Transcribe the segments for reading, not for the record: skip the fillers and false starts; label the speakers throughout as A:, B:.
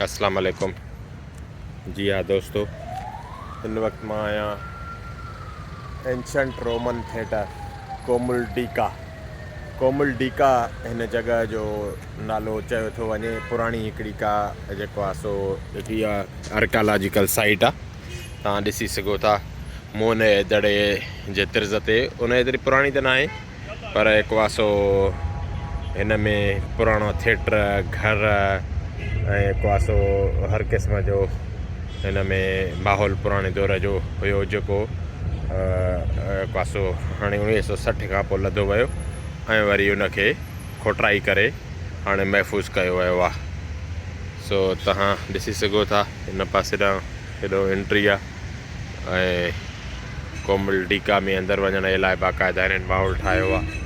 A: اسلام عليڪم جي ها دوستو هن وقت مان آهيان اينشنٽ رومن ٿيٽر ڪومل ڊيڪا ڪومل ڊيڪا هن جڳهه جو نالو چيو ٿو وڃي پراڻي هڪڙي ڪا جيڪو آهي سو هڪڙي آرڪالاجيڪل سائيٽ آهي توهان ڏسي سگهو ٿا موهن جي دڙي جي طرز تي ان ايتري پراڻي ته ناهي پر هڪ واسو هن ۾ پراڻو ٿيٽر گهر ۽ هڪ واسو هر قسم جو هن ۾ ماحول پراڻي دور جو هيو جيڪو هڪ واسو هاڻي 1960 کان پوء لڌو ويو ۽ وري ان کي کوٽرائي ڪري هاڻي محفوظ ڪيو ويو آهي سو توهان ڏسي سگهو ٿا هن پاسي ڏانهن هيڏو انٽري آهي ۽ ڪومل ڊيڪا ۾ اندر وڃڻ جي لاء باقاعده هنن ماحول ٺاهيو آهي.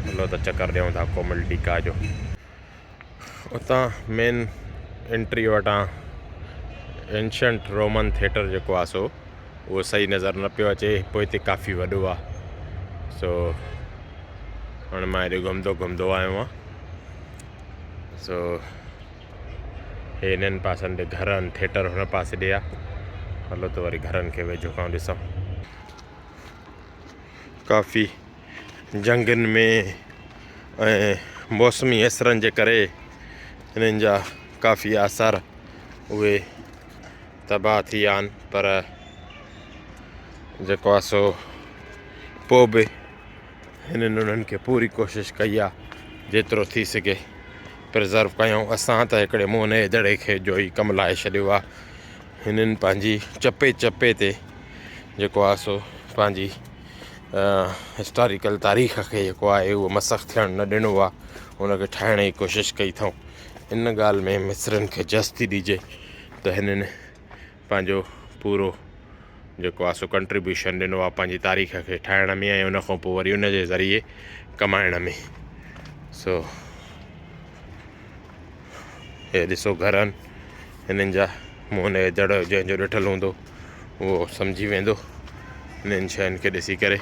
A: هلو ته چڪر ڏيون ٿا ڪومل ڊيڪا جو. اتان مين انٽري وٽان اينشنٽ رومن ٿيٽر جيڪو آهي سو اهو صحيح نظر نه پيو اچي پوئتي ڪافي وڏو آهي سو هاڻي مان هيڏي گهمندو گهمندو آيو آهيان سو هي هنن پاسن ڏي گهر آهن ٿيٽر هن پاسي ڏي آ هلو ته وري گهرن کي ويجهو کان ڏسون ڪافي جنگن ۾ ۽ موسمي اثرن جي ڪري هنن جا ڪافي آثار اهي تباهه ٿي ويا آهن پر جيڪو آ سو پوء به هنن انهن کي پوري ڪوشش ڪئي آ جيترو ٿي سگهي پرزرو ڪيائون اسان ته هڪڙي موهن جي دڙي کي جو ئي ڪم لاهي ڇڏيو آ هنن پنهنجي چپي چپي تي جيڪو آ سو پنهنجي هسٽاريڪل تاريخ کي جيڪو آهي اهو مسخ ٿيڻ نه ڏنو آ ان کي ٺاهڻ جي ڪوشش ڪئي اٿئون ان ڳالهه ۾ مصرين کي جس ٿي ڏجي ته هنن پنهنجو پورو جيڪو آهي سو ڪنٽريبيوشن ڏنو آهي پنهنجي تاريخ کي ٺاهڻ ۾ ۽ ان کان پوء وري ان جي ذريعي ڪمائڻ ۾ سو هي ڏسو گهر آهن هنن جا مون هن جڙ جنهن جو ڏٺل هوندو اهو سمجهي ويندو انهن شين کي ڏسي ڪري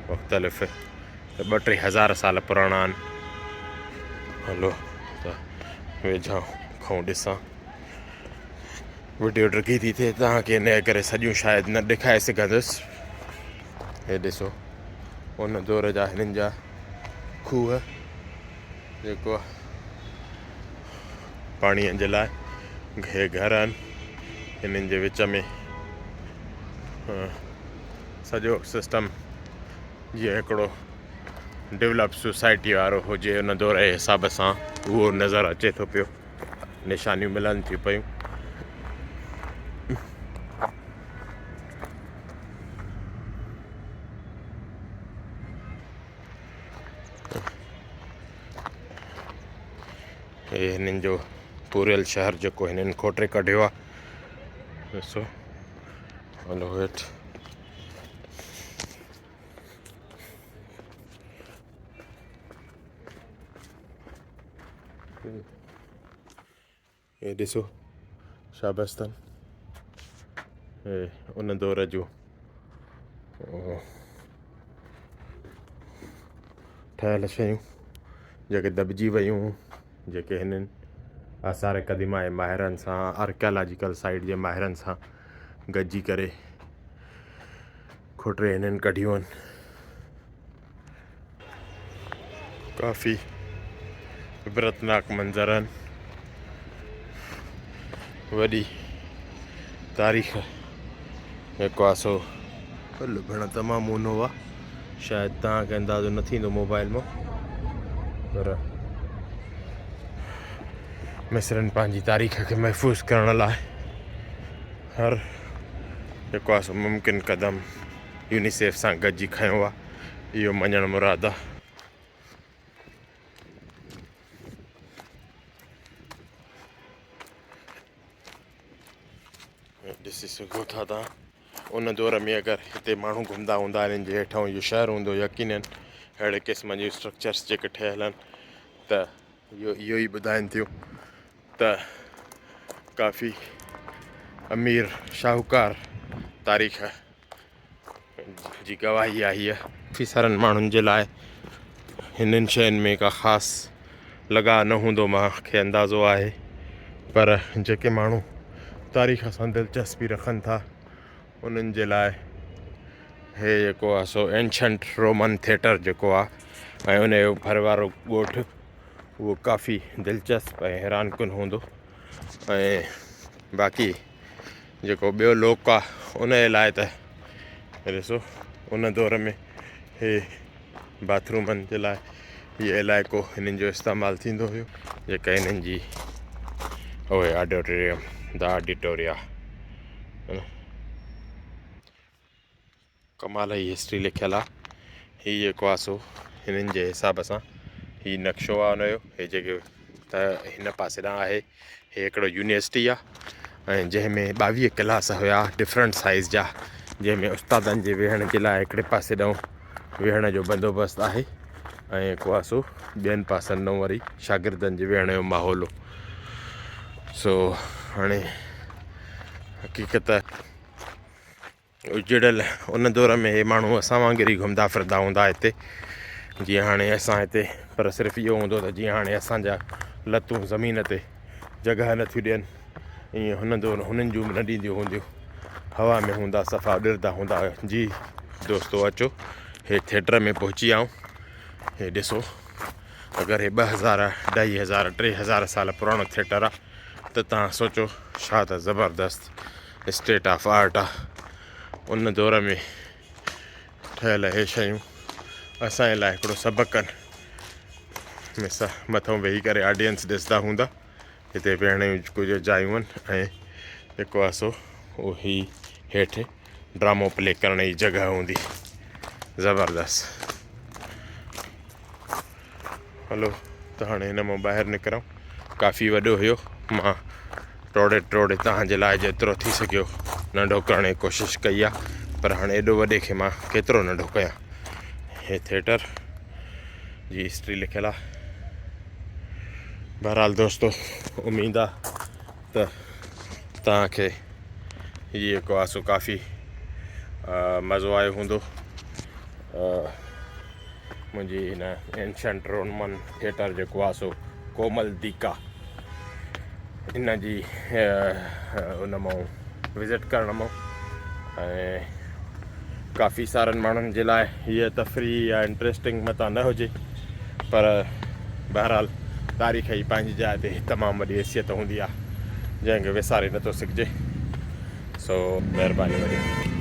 A: مختلف ٻه ٽي هزار سال پراڻا آهن هلو ته ويجها کان ڏسان وڊيو ڊگهي ٿي ٿئي توهان کي ان ڪري سڄيون شايد نه ڏيکاري سگهندس هي ڏسو ان دور جا هنن جا کوهه جيڪو پاڻيء جي لاء هي گهر آهن هنن جي وچ ۾ سڄو سسٽم جيئن هڪڙو ڊولپ سوسائٽي وارو هجي ان دور جي حساب سان اهو نظر اچي ٿو پيو نشانيون ملن ٿيون پيون هي هنن جو پوريل شهر جيڪو هنن کوٽي ڪڍيو آهي ڏسو هلو هيٺ هي ڏسو شابستان هي ان دور جون ٺهيل شيون جيڪي دٻجي ويون جيڪي هنن آثار قديمه جي ماهرن سان آرڪيالاجيڪل سائيٽ جي ماهرن سان گڏجي ڪري کوٽري هنن ڪڍيون آهن ڪافي عبرتناڪ منظر آهن وڏي تاريخ جيڪو آهي سو لڀڻ تمام اونهو آهي شايد توهان کي اندازو نه ٿيندو موبائل مان پر مصرين پنهنجي تاريخ کي محفوظ ڪرڻ لاء هر جيڪو آهي سو ممڪن قدم يونيسيف سان گڏجي کنيو آهي اهو مڃڻ مراد آهي. ڏسي سگهو ٿا تان ان دور ۾ اگر هتي ماڻهو گهمندا هوندا هنن جي هيٺان اهو شهر هوندو يقينن اهڙي قسم جون اسٽرڪچرس جيڪي ٺهيل آهن ته اهو اهو ئي ٻڌائين ٿيون ته ڪافي امير شاهوڪار تاريخ جي گواهي آهي هيء. ڪافي سارن ماڻهن جي لاء هنن شين ۾ ڪا خاص لڳاء نه هوندو مان کي اندازو آهي پر جيڪي ماڻهو تاريخ سان دلچسپي رکن ٿا انهن جي لاء هي جيڪو آهي سو اينشنٽ رومن ٿيٽر جيڪو آهي ۽ ان جو ڀر وارو ڳوٺ اهو ڪافي دلچسپ ۽ حيران ڪن هوندو ۽ باقي جيڪو ٻيو لوڪ آهي ان جي لاء ته ڏسو ان دور ۾ هي باٿرومن جي لاء هي علائقو هنن جو استعمال ٿيندو هيو جيڪا هنن جي اهي آڊيٽوريم دا آڊيٽوريا ڪمال جي هسٽري لکيل آ هي جيڪو آ سو هنن جي حساب سان هي نقشو آ ان جو هي جيڪي ته هن پاسي ڏانهن آهي هي هڪڙو يونيورسٽي آ ۽ جنهن ۾ ٻاويهه ڪلاس هيا ڊفرنٽ سائيز جا جنهن ۾ استادن جي ويهڻ جي لاء هڪڙي پاسي ڏانهن ويهڻ جو بندوبست آهي ۽ هڪ پاسو ٻين پاسن ڏانهن وري شاگردن جي ويهڻ جو ماحول هو سو هاڻي حقيقت اجڙيل ان دور ۾ هي ماڻهو اسان وانگر ئي گهمندا ڦرندا هوندا هتي جيئن هاڻي اسان هتي پر صرف اهو هوندو ته جيئن هاڻي اسان جا لتون زمين تي جڳهه نٿيون ڏين ائين هن دور هنن جون به نه ڏينديون هونديون هوا ۾ هوندا صفا اڏردا هوندا جي دوستو اچو هي ٿيٽر ۾ پهچي آئون هي ڏسو اگر هي ٻه هزار اڍائي هزار ٽي هزار سال پراڻو ٿيٽر آ ته تان سوچو ڇا ته زبردست اسٽيٽ آف آرٽ آ ان دور ۾ ٺهيل اهي شيون اسان جي لاء هڪڙو سبق آهن مثال مٿو ويهي ڪري آڊينس ڏسندا هوندا هتي ويهڻ جون ڪجهه جايون آهن ۽ جيڪو آهي سو اهو هي هيٺ ڊرامو پلي ڪرڻ جي جڳهه هوندي زبردست هلو ته هاڻي هن مان ٻاهر نڪرون ڪافي وڏو هيو مان ٽوڙي ٽوڙي توهان جي لاء جيترو ٿي سگهيو ننڍو ڪرڻ جي ڪوشش ڪئي آهي پر هاڻي ايڏو وڏي کي مان ڪيترو ننڍو ڪيان هي ٿيٽر جي هسٽري لکيل آهي بهرحال دوستو اميد آهي ته توهان کي هي جيڪو آهي سو ڪافي مزو آيو هوندو منهنجي هن اينشنٽ رومن ٿيٽر جيڪو آهي سو ڪومل ديڪا ان جي ان مان وزٽ ڪرڻ مان ۽ ڪافي سارن ماڻهن جي لاء هيء تفريح يا انٽريسٽنگ متان نه هجي پر بهرحال تاريخ جي پنهنجي جاء تي تمام وڏي حيثيت هوندي آهي جنهن کي وساري نٿو سگهجي سو مهرباني وڏي.